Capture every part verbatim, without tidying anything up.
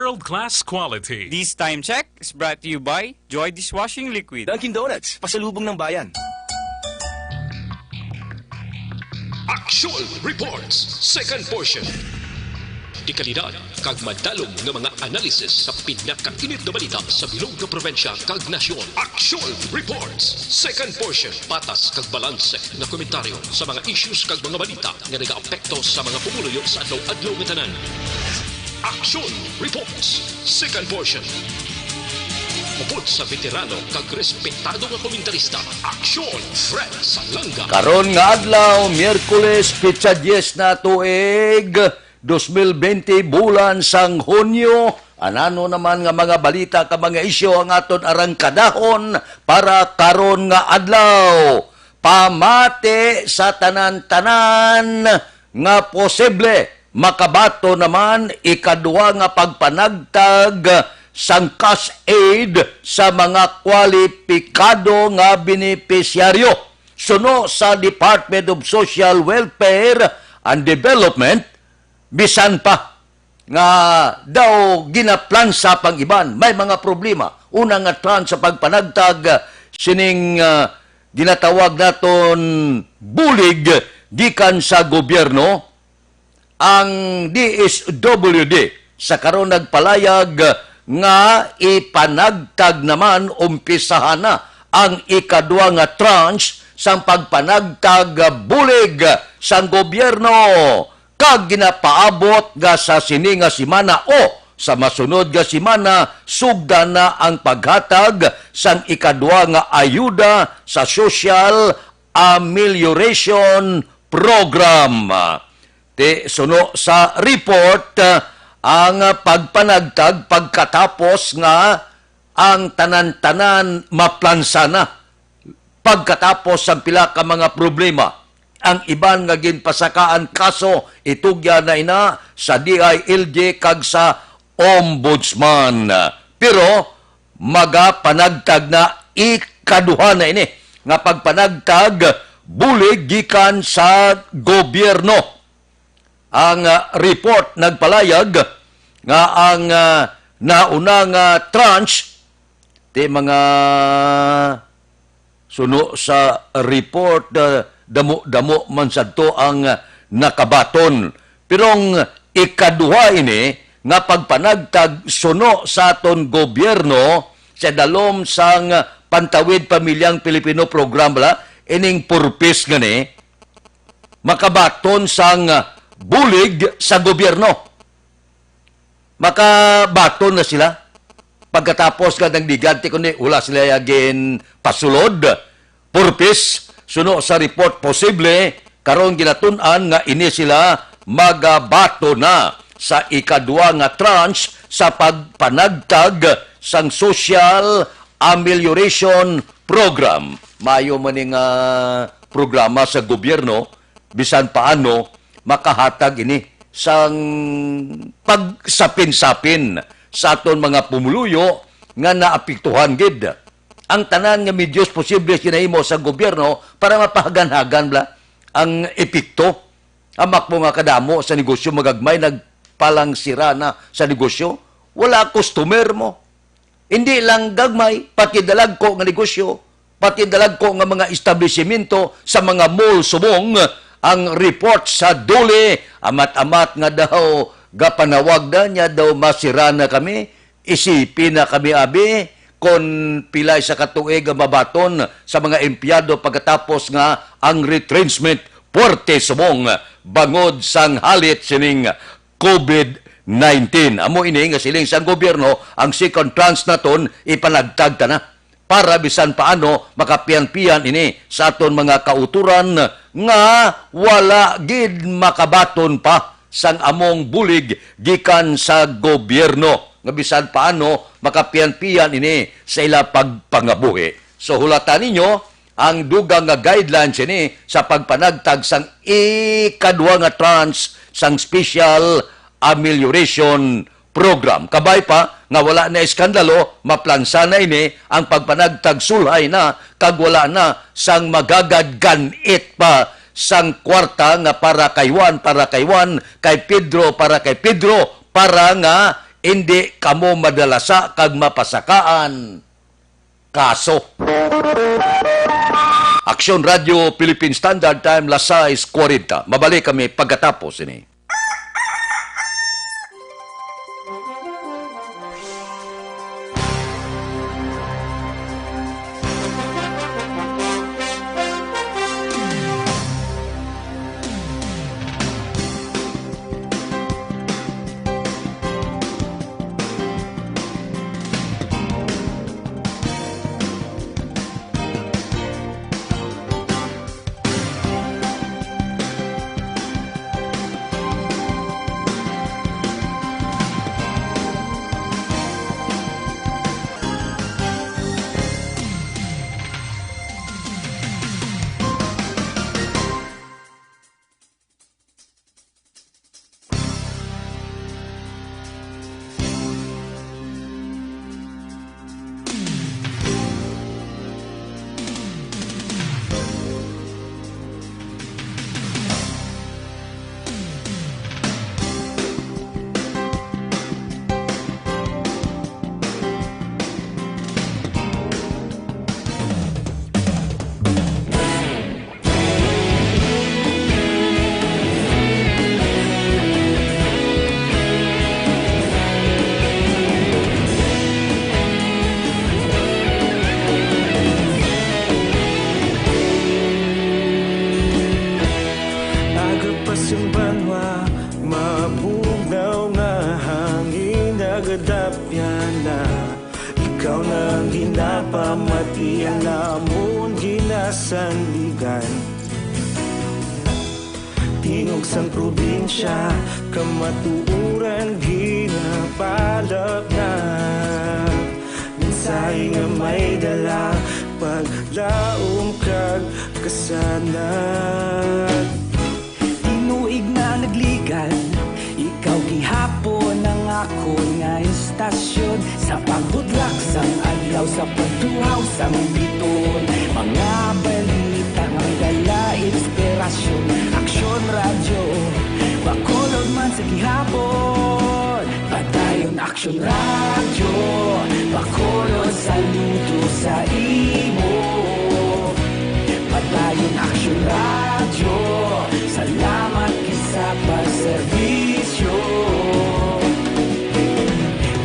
World-class quality. This time check is brought to you by Joy Dishwashing Liquid. Dunkin' Donuts, pasalubong ng bayan. Action Reports, second portion. Dekalidad kag madalom nga mga analysis sa pinakainit nga balita sa bilog nga probinsya kag nasyon. Action Reports, second portion. Patas kag balanse nga komentaryo sa mga issues kag mga balita nga nagaapekto sa mga pumuluyo sa adlaw-adlaw nga tanan. Action Reports, second portion. Upod sa veterano kag respetado nga komentarista, Action Fred Salanga. Karon nga adlaw, Miyerkules, pitsa diyes na, tuig dos mil bente, bulan sang Hunyo. Anano naman nga mga balita ka mga isyu ang aton arangkadahon para karon nga adlaw? Pamati sa tanan-tanan nga posible makabaton naman ikadua nga pagpanagtag sang cash aid sa mga kwalipikado nga benepisyaryo. Suno sa Department of Social Welfare and Development, bisan pa nga daw ginaplansa pang iban, may mga problema. Una nga tranche sa pagpanagtag sining, ah, ginatawag naton bulig gikan sa gobyerno, ang D S W D sa karon nagpalayag nga ipanagtag naman, umpisahan na ang ikadua nga tranche sang pagpanagtag bulig sang gobyerno, kag ginapaabot nga sa sini nga semana o sa masunod nga semana sugdan na ang paghatag sang ikadua nga ayuda sa Social Amelioration Program. Ti suno sa report, ah, ang pagpanagtag pagkatapos nga ang tanan-tanan maplansa na pagkatapos sang pila ka mga problema. Ang iban nga ginpasakaan kaso, itugyan na ina sa D I L G kag sa Ombudsman. Pero magapanagtag na ikaduha na ini nga pagpanagtag bulig gikan sa gobyerno. Ang, ah, report nagpalayag nga ang, ah, nauna nga tranche, ti mga suno sa report, ah, damo-damo man sadto ang, ah, nakabaton. Pero ang ikaduha ini nga pagpanagtag suno sa aton gobyerno sa dalom sang Pantawid Pamilyang Pilipino Program, bala, ining purpose gani, makabaton sang bulig sa gobyerno. Makabaton na sila. Pagkatapos nga nagligad, ti kundi wala sila ya ginpasulod. Purpose, suno sa report, posible karon ginatun-an nga ini sila magabaton na sa ikadua nga tranche sa pagpanagtag sang Social Amelioration Program. Mayo man ni nga programa sa gobyerno, bisan paano makahatag ini sang pagsapin-sapin sa aton mga pumuluyo nga naapektuhan gid. Ang tanan nga medyos posible ginahimo sa gobyerno para mapahagan-hagan bala ang epekto. Amak mo nga kadamo sa negosyo magagmay nagpalangsira na sa negosyo, wala customer mo. Hindi lang gagmay, pati dalagko nga negosyo, pati dalagko nga mga establisimento sa mga mall subong ang report sa DOLE, amat-amat nga daw gapanawag na niya daw masira na kami, isipin na kami abi kon pilay sa katuig ang mabaton sa mga empleyado pagkatapos nga ang retrenchment puwerte subong bangod sang halit sining COVID nineteen. Amo ini nga siling sang gobyerno, ang second tranche naton ipanagtag ta na para bisan paano makapian-pian ini sa aton mga kautoran nga wala gid makabaton pa sang among bulig gikan sa gobyerno, nga bisan paano makapian-pian ini sa ila pagpangabuhi. So, hulata ninyo, ang dugang nga guidelines ini sa pagpanagtag sang ikadua nga tranche sang Special Amelioration Program. Kabay pa nga wala na iskandalo, maplansa na ini ang pagpanagtag sulhay na kag wala na sang magagad gan-it pa sang kwarta nga para kay Juan, para kay Juan, kay Pedro, para kay Pedro, para nga Indi kamo madalasa kag mapasakaan kaso. Aksyon Radyo Philippine Standard Time, las sais kwarenta. Mabalik kami pagkatapos ini. Aga pa sing banwa, mabugnaw nga hangin, nagadapyan na. Ikaw na ang ginapamatian namon ginasandigan. Tingog sang probinsya, kamatuoran ginapalapnag. Mensahe nga may dala, paglaom kag kasanag. Tinuig na nagligan, ikaw gihapon ang akon nga istasyon. Sa pagbutlak sang adlaw, sa pagtuhaw sang bituon, mga balita nga may dala inspirasyon. Aksyon Radyo, Bacolod man sa gihapon. Padayon Aksyon Radyo, Bacolod, saludo sa imo. Padayon Aksyon Radyo, salamat gid sa pagserbisyo.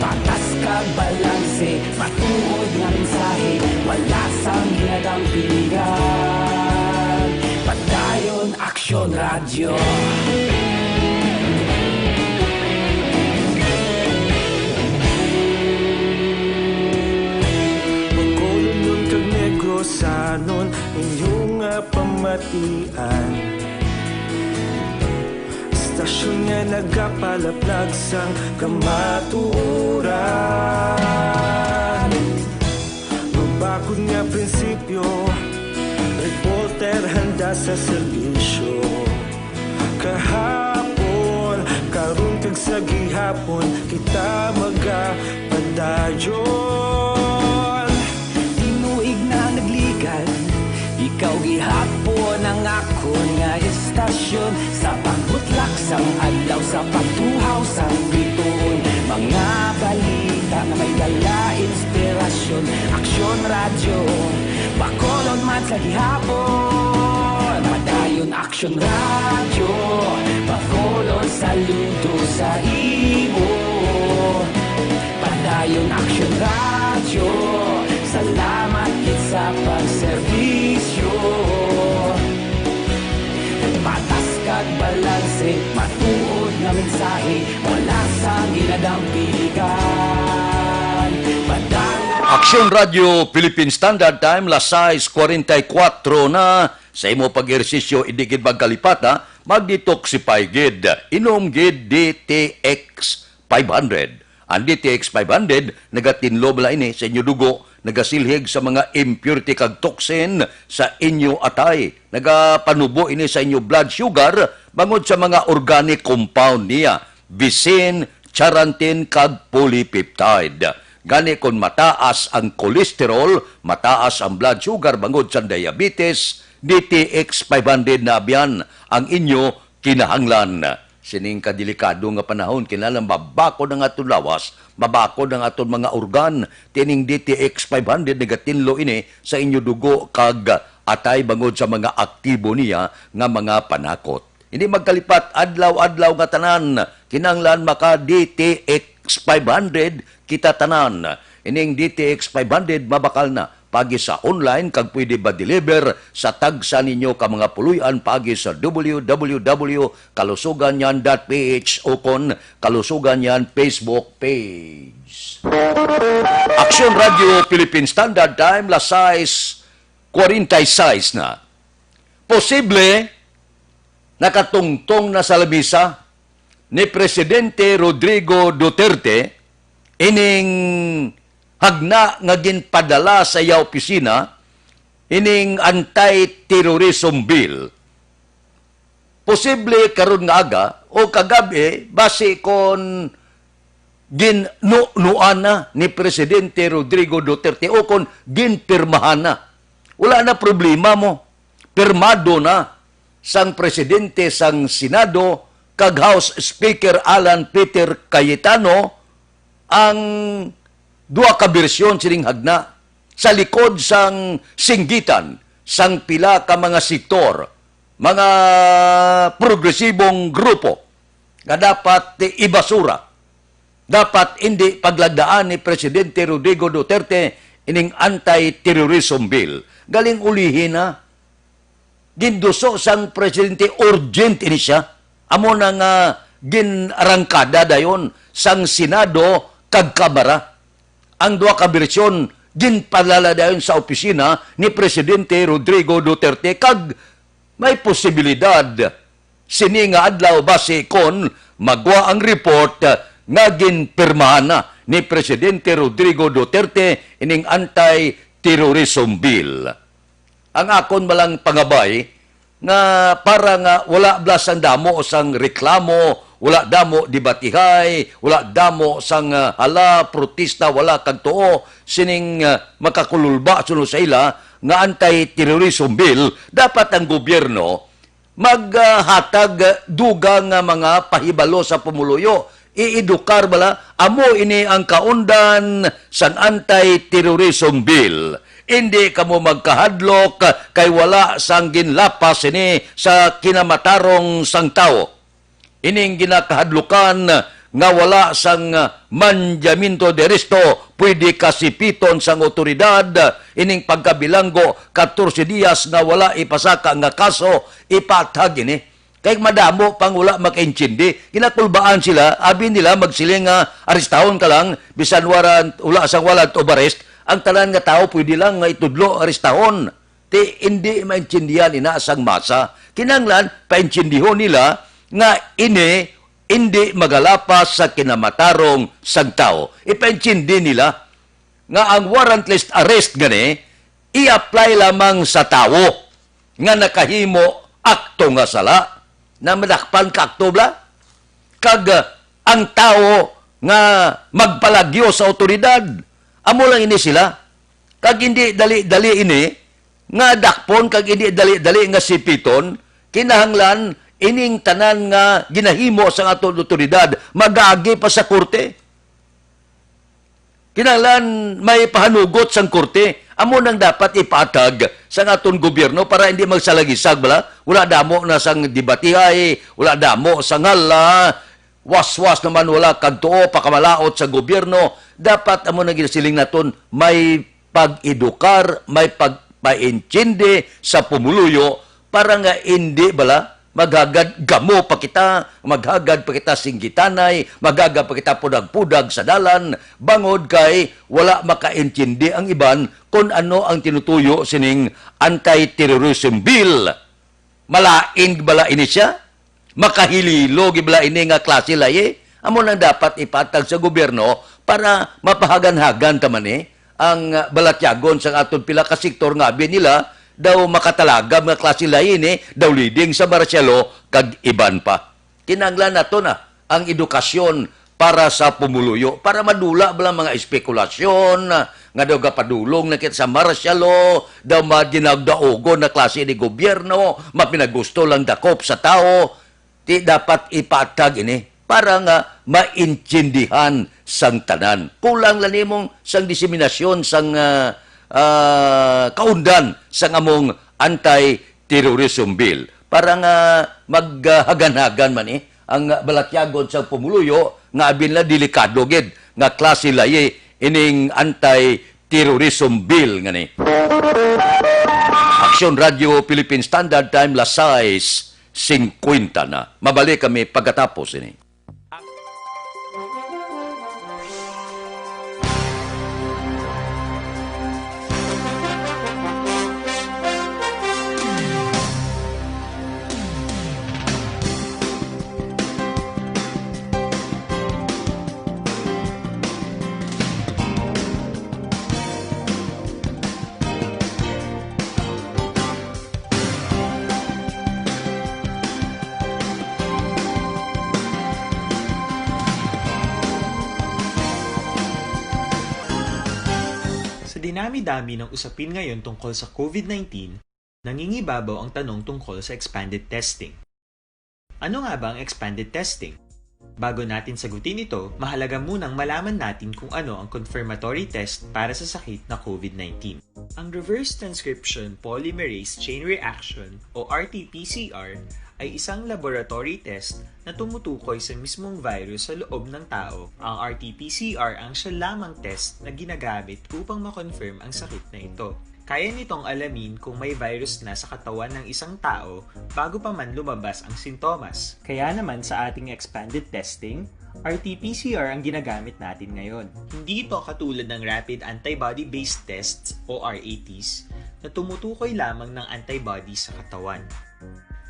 Patas kag balanse, matuod nga mensahe, wala sang ginadampigan. Padayon Aksyon Radyo. Bacolodnon kag Negrosanon, inyo nga pamatian. Istasyon nga nagapalaplag sang kamatuoran. Mabakod nga prinsipyo, reporter handa sa serbisyo. Kahapon, karon kag sa gihapon, kita magapadayon. Tinuig na nagligan, ikaw gihapon ang akon nga istasyon. Sa pagbutlak sang adlaw, sa pagtuhaw sang bituon, mga balita nga may dala inspirasyon. Aksyon Radyo, Bacolod man sa gihapon. Padayon Aksyon Radyo, Bacolod, saludo sa imo. Padayon Aksyon Radyo, salamat gid sa pagserbisyo. Patas kag balanse, matuod nga mensahe, wala sang ginadampigan. Padayon Aksyon Radyo Philippine Standard Time, las sais kwarenta y kuwatro na. Sa imo pag-ehersisyo, indi gid magkalipata, mag-detoxify gid. Inom gid D T X five hundred. Ang D T X five hundred nagatinlo bala ini sa inyo dugo, nagasilhig sa mga impurity kag toxin sa inyo atay, nagapanubo ini sa inyo blood sugar bangod sa mga organic compound niya, bisin charantin kag polypeptide. Gani, kon mataas ang cholesterol, mataas ang blood sugar bangod sa diabetes, D T X five hundred na abyan ang inyo kinahanglan. Sining kadelikado nga panahon, kinahanglan mabakod ang aton lawas, mabakod ang aton mga organ. Tining D T X five hundred nagatinlo ini sa inyo dugo kag atay bangod sa mga aktibo niya nga mga panakot. Hindi magkalipat, adlaw-adlaw nga tanan, kinahanglan maka D T X five hundred kita tanan. Ining D T X five hundred mabakal na pagi sa online kag pwede ba deliver sa tagsa ninyo ka mga puloy-an pagi sa W W W kalusugan yan dot P H ukon Kalusugan yan Facebook page. Aksyon Radio Philippine Standard Time, las sais kuwarenta y sais na. Posible nakatungtong na sa lamisa ni Presidente Rodrigo Duterte ining hagna nga ginpadala sa iya opisina, ining anti-terrorism bill. Posible karon nga aga o kagab-i, basi kon ginnunuan na ni Presidente Rodrigo Duterte o kon ginpirmahan na. Wala na problema mo. Pirmado na sang Presidente sang Senado kag House Speaker Alan Peter Cayetano ang duha ka bersyon sining hagna sa likod sang singgitan sang pila ka mga sektor, mga progresibong grupo nga dapat ibasura. Dapat indi paglagdaan ni Presidente Rodrigo Duterte ining anti-terrorism bill. Galing ulihi na. Ginduso sang presidente, urgent ini siya. Amo na nga ginarangkada dayon sang Senado kag Kamara. Ang duha ka bersyon ginpadala dayon sa opisina ni Presidente Rodrigo Duterte kag may posibilidad sini nga adlaw basi kon magwa ang report nga ginpirmahan na ni Presidente Rodrigo Duterte ining anti-terrorism bill. Ang akon malang pangabay nga para nga wala bala sang damo sang reklamo, wala damo debatihay, wala damo sang, ah, hala, protesta, wala kag tuo sining, ah, makakululba suno sa ila nga anti-terrorism bill, dapat ang gobyerno maghatag dugang nga mga pahibalo sa pumuluyo. Iedukar bala, amo ini ang kaundan sang anti-terrorism bill. Indi kamo magkahadlok kay wala sang ginlapas ini sa kinamatarong sang tawo. Ining ginakahadlukan nga wala sang mandamiento de arresto pwede kasipiton sang awtoridad. Ining pagkabilanggo katorse dias nga wala ipasaka nga kaso, ipatag ini. Kay madamo pang wala makaintindi. Ginakulbaan sila, abi nila magsiling nga arestahon ka lang, bisan warrant, wala sang warrant of arrest, ang tanan nga tawo pwede lang nga itudlo arestahon. Ti indi maintindihan ina sang masa. Kinahanglan paintindihon nila nga ini indi magalapas sa kinamatarong sang tawo. Ipaintindi nila nga ang warrantless arrest gani i-apply lamang sa tawo nga nakahimo akto nga sala. Na madakpan ka akto bala? Kag, ah, ang tawo nga magpalagyo sa awtoridad, amo lang ini sila. Kag hindi dali-dali ini nga dakpon, kag hindi dali-dali nga sipiton. Kinahanglan ining tanan nga ginahimo sang aton awtoridad mag-agi pa sa korte. Kinahanglan may pahanugot sang korte. Amo nang dapat ipatag sang aton gobyerno para hindi magsalagisag bala. Wala damo na sang debatihay, wala damo sang hala, waswas naman, wala kag tuo, pakamalaot sa gobyerno. Dapat amo na ginasiling naton, may pag-edukar, may pagpaintindi sa pumuluyo para nga indi bala maghagad gamo pa kita, maghagad pa kita singgitanay, maghagad pa kita pudag-pudag sa dalan, bangod kay wala makaintindi ang iban kon ano ang tinutuyo sining anti-terrorism bill. Malain bala ini siya? Makahililo gid bala ini nga klase layi? Amo nang dapat ipatag sa gobyerno para mapahagan-hagan ta man ni ang, ah, balatyagon sang aton pila ka sektor nga abi nila daw makatalagam nga klase layi ni, daw leading sa martial law kag iban pa. Kinahanglan nato na ang edukasyon para sa pumuluyo, para madula bala mga espekulasyon nga daw gapadulong na kita sa martial law, daw madinagdaugon na klase ni gobyerno, mapinagusto lang dakop sa tawo. Ti dapat ipatag ini para nga maintindihan sang tanan. Kulang lang nimong sang diseminasyon sang, ah, ah, kaundan sang among anti-terrorism bill para nga maghaganhagan man, eh, ang balatyagon sang pumuluyo nga abi nila delikado gid nga klase layi ining anti-terrorism bill nga ni. Aksyon Radio Philippine Standard Time, las sais singkwenta na. Mabalik kami pagkatapos ini. Sa dinami-dami ng usapin ngayon tungkol sa COVID nineteen, nangingibabaw ang tanong tungkol sa expanded testing. Ano nga ba ang expanded testing? Bago natin sagutin ito, mahalaga munang malaman natin kung ano ang confirmatory test para sa sakit na COVID nineteen. Ang reverse transcription polymerase chain reaction o R T P C R ay isang laboratory test na tumutukoy sa mismong virus sa loob ng tao. Ang R T P C R ang siya lamang test na ginagamit upang ma-confirm ang sakit na ito. Kaya nitong alamin kung may virus na sa katawan ng isang tao bago pa man lumabas ang sintomas. Kaya naman sa ating expanded testing, R T P C R ang ginagamit natin ngayon. Hindi ito katulad ng rapid antibody-based tests o R A Ts na tumutukoy lamang ng antibody sa katawan.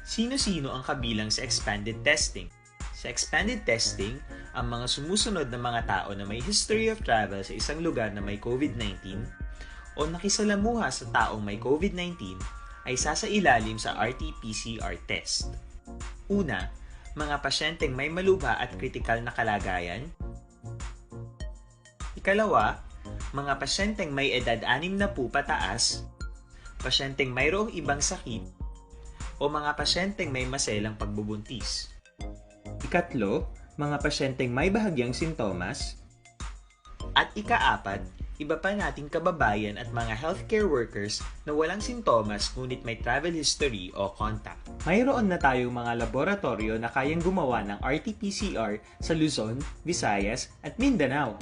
Sino-sino ang kabilang sa expanded testing? Sa expanded testing, ang mga sumusunod na mga tao na may history of travel sa isang lugar na may COVID nineteen o nakisalamuha sa taong may COVID nineteen ay sasailalim sa R T P C R test. Una, mga pasyenteng may malubha at kritikal na kalagayan. Ikalawa, mga pasyenteng may edad anim na po pataas, pasyenteng mayroong ibang sakit, o mga pasyenteng may maselang pagbubuntis. Ikatlo, mga pasyenteng may bahagyang sintomas. At ikaapat, iba pa nating kababayan at mga healthcare workers na walang sintomas ngunit may travel history o contact. Mayroon na tayong mga laboratoryo na kayang gumawa ng R T P C R sa Luzon, Visayas, at Mindanao.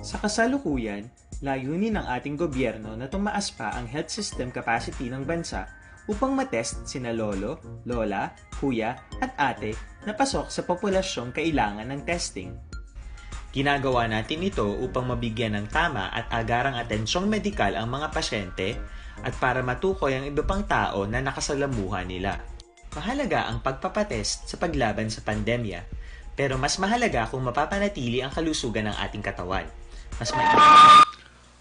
Sa kasalukuyan, layunin ng ating gobyerno na tumaas pa ang health system capacity ng bansa upang matest sina lolo, lola, kuya, at ate na pasok sa populasyong kailangan ng testing. Ginagawa natin ito upang mabigyan ng tama at agarang atensyong medikal ang mga pasyente at para matukoy ang iba pang tao na nakasalamuha nila. Mahalaga ang pagpapatest sa paglaban sa pandemya, pero mas mahalaga kung mapapanatili ang kalusugan ng ating katawan. Mas ma-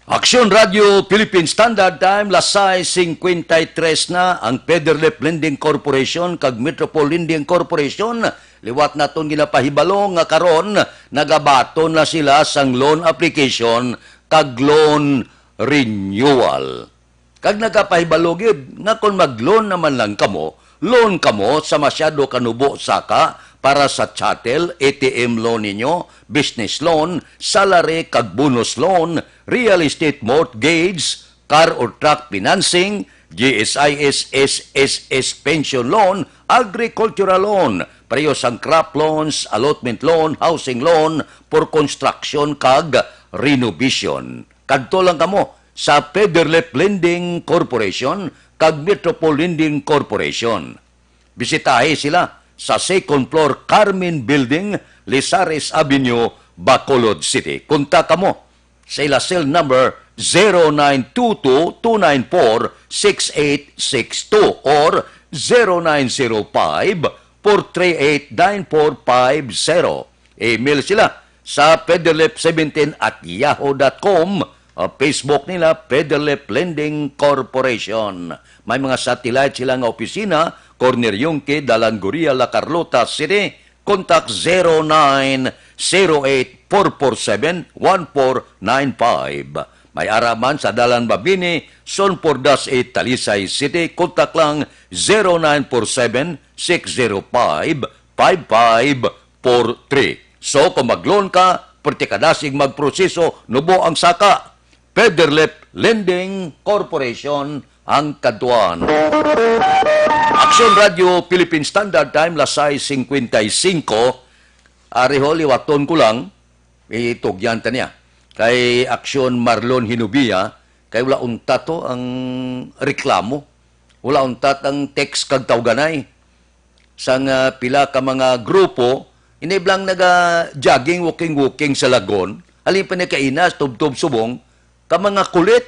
Aksyon Radio Philippine Standard Time, las sais singkwenta y tres na. Ang Federlip Lending Corporation kag Metropole Lending Corporation liwat naton ginapahibalo nga karon nagabaton na sila sang loan application kag loan renewal. Kag nagapahibalo gid nga kon mag-loan naman lang kamo, loan kamo sa masyado kanubo saka para sa chattel, A T M loan ninyo, business loan, salary kag bonus loan, real estate mortgage, car or truck financing, G S I S, S S S pension loan, agricultural loan, pareho sang crop loans, allotment loan, housing loan for construction kag renovation. Kadto lang kamo sa Federlip Lending Corporation kag Metropole Lending Corporation. Bisitahi sila sa second floor, Carmen Building, Lizares Avenue, Bacolod City. Kontak kamo sa ila cell number zero nine two two two nine four six eight six two or zero nine zero five four three eight nine four five zero. Email sila sa federlip seventeen at yahoo dot com. Ah, Facebook nila, Federlip Lending Corporation. May mga satellite sila nga opisina, Corner Yungque, Dalan Gorilla, La Carlota City. Contact zero nine zero eight four four seven one four nine five. May ara man sa Dalan Mabini, Zone four dash eight, Talisay City. Contact lang zero nine four seven six zero five five five four three. So, kung mag-loan ka, pwerte ka na sing magproseso, nubo ang saka. Federlip Lending Corporation ang kadtuan. Aksyon Radio Philippine Standard Time, las sais cincuenta y cinco. Ari ho, liwaton ko lang, itugyan ta niya. Kay Aksyon Marlon Hinubia, kay wala untat to ang reklamo. Wala untat ang text kag tawganay sang, ah, pila ka mga grupo, iniblang naga-jogging, walking-walking sa Lagon, halin pa ni kainas, tubtob subong, ka mga kulit.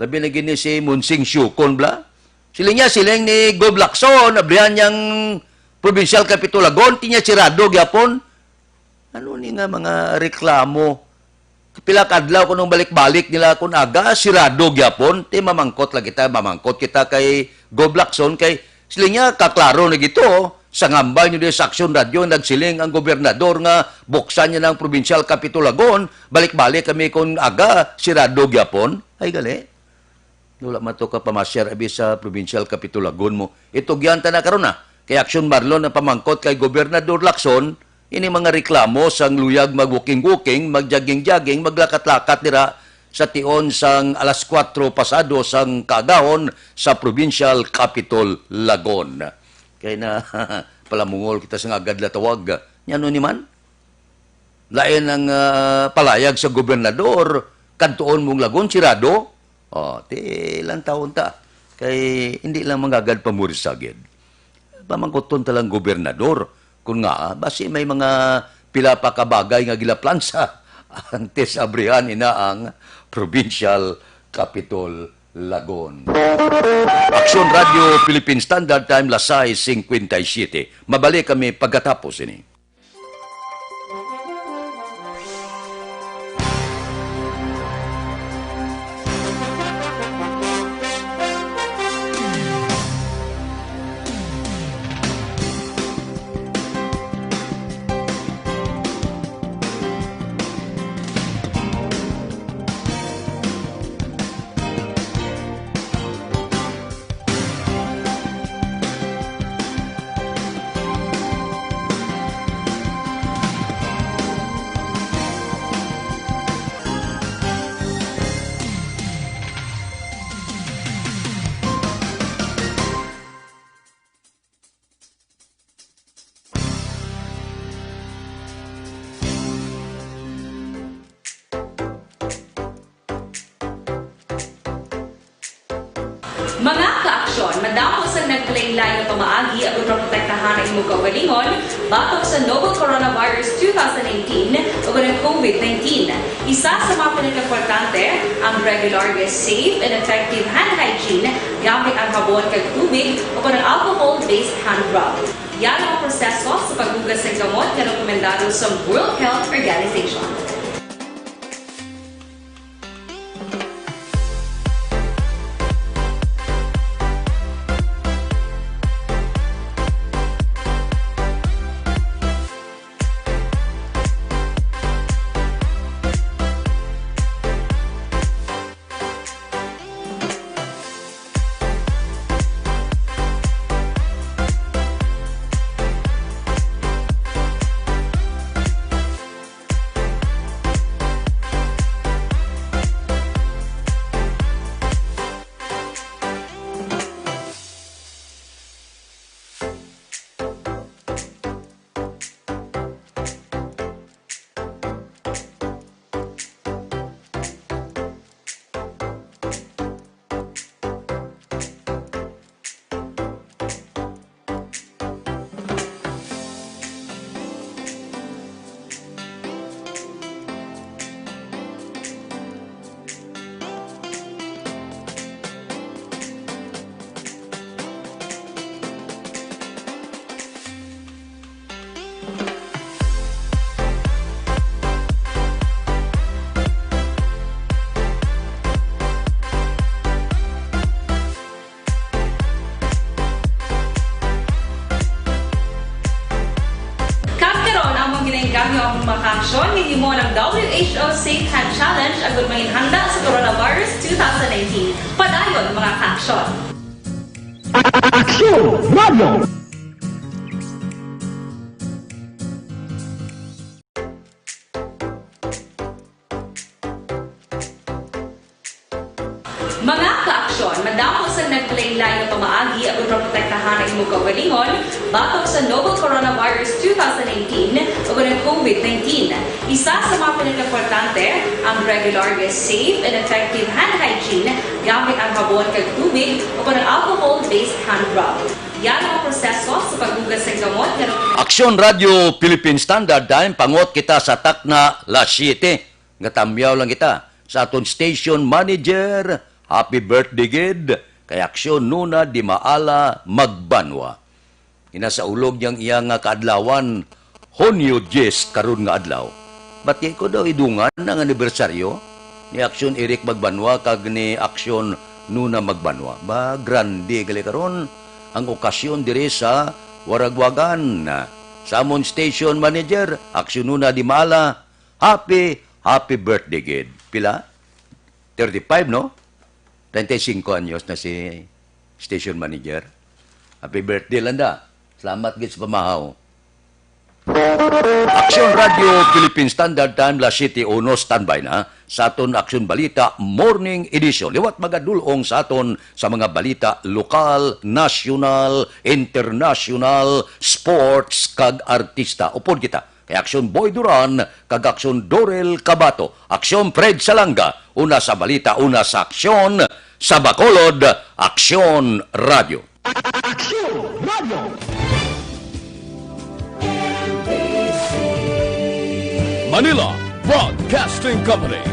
Labi na gini si Monsing Siukon bla. Siling niya, siling ni Gob Lacson, abrihan niyang Provincial Capitol Lagon, ti niya sirado gyapon. Ano ni nga mga reklamo? Pila ka adlaw ko nung balik-balik nila kun aga, sirado gyapon. Ti mamangkot lang kita, mamangkot kita kay Gob Lacson, kay sila niya, kaklaro na gito, sa ngambal niyo di sa Aksyon Radio, nagsiling ang gobernador nga buksan niya ng Provincial Capitol Lagon, balik-balik kami kun aga, sirado gyapon. Ay, gali. Wala man to ka pamasyar abi sa Provincial Capitol Lagon mo. Itugyan ta na karon na. Kay Aksyon Marlon ang pamangkot kay Gobernador Lacson, ini mga reklamo sang luyag mag-walking-walking, mag-jogging-jogging, maglakat-lakat dira sa tion sang alas kuwatro pasado sang kaagahon sa Provincial Capitol Lagon. Kay na palamungol kita sa agad la tawag. Nya ano ni man? Lain ang, ah, palayag sa gobernador, kadtuon mong Lagon, sirado. Oh, ti lantawon ta. Kay hindi lang mangagad pa mo sa gid. Pamangkuton ta lang gobernador, kun nga, basi may mga pila pa ka bagay nga gilaplansa antes abrihan ina ang Provincial Capitol Lagon. Aksyon Radio Philippine Standard Time, las sais cincuenta y siete. Mabalik kami pagkatapos ini. Mga kaaksyon, madamo sang nagkalainlain nga pamaagi agud maprotektahan ang imo kaugalingon batok sa novel coronavirus two thousand nineteen ug ang COVID nineteen. Isa sa mga pinakaimportante ang regular nga safe and effective hand hygiene gamit ang habon kag tubig ug ang alcohol-based hand rub. Yara ang proseso sa paghugas sang kamot nga rekomendado sa World Health Organization. Kag karon, among ginainggam ang mga kaaksyon nga gihimo ng W H O Safe Hand Challenge agud manginhanda sa coronavirus two thousand nineteen. Padayon, mga kaaksyon. Aksyon Radio! Damo sang naglain-lain nga pamaagi aron maprotektahan ang imong kaugalingon batok sa novel coronavirus two thousand nineteen ug ang COVID nineteen. Isa sa mga pinakaimportante ang regular nga safe and effective hand hygiene gamit ang habon kag tubig o ang alcohol-based hand rub. Yan ang proseso sa paghugas sang gamot nga Aksyon Radyo Philippine Standard Time, pangot kita sa takna las siete. Nga tamyaw lang kita sa aton station manager. Happy birthday gid kay Aksyon Nuna Dimaala Magbanwa. Inasaulog niyang iya nga kaadlawan, Hunyo diyes karon nga adlaw. Bati ko daw idungan ang anibersaryo ni Aksyon Eric Magbanwa kag ni Aksyon Nuna Magbanwa. Ba, grande gali karon ang okasyon diri sa Waragwagan. Sa amon station manager, Aksyon Nuna Dimala, happy, happy birthday gid. Pila? Thirty-five, no? Treinta y cinco anyos na si station manager. Happy birthday, Landa. Salamat gid sa pamahaw. Aksyon Radyo Philippine Standard Time, las siete uno, standby na sa aton Aksyon Balita Morning Edition. Liwat magadulong sa aton sa mga balita lokal, nasyonal, internasyonal, sports, kag artista. Upod kita kay Aksyon Boy Duran kag Aksyon Dorel Cabato, Aksyon Fred Salanga, una sa balita, una sa aksyon, sa Bacolod, Aksyon Radyo. Aksyon Radyo. Manila Broadcasting Company.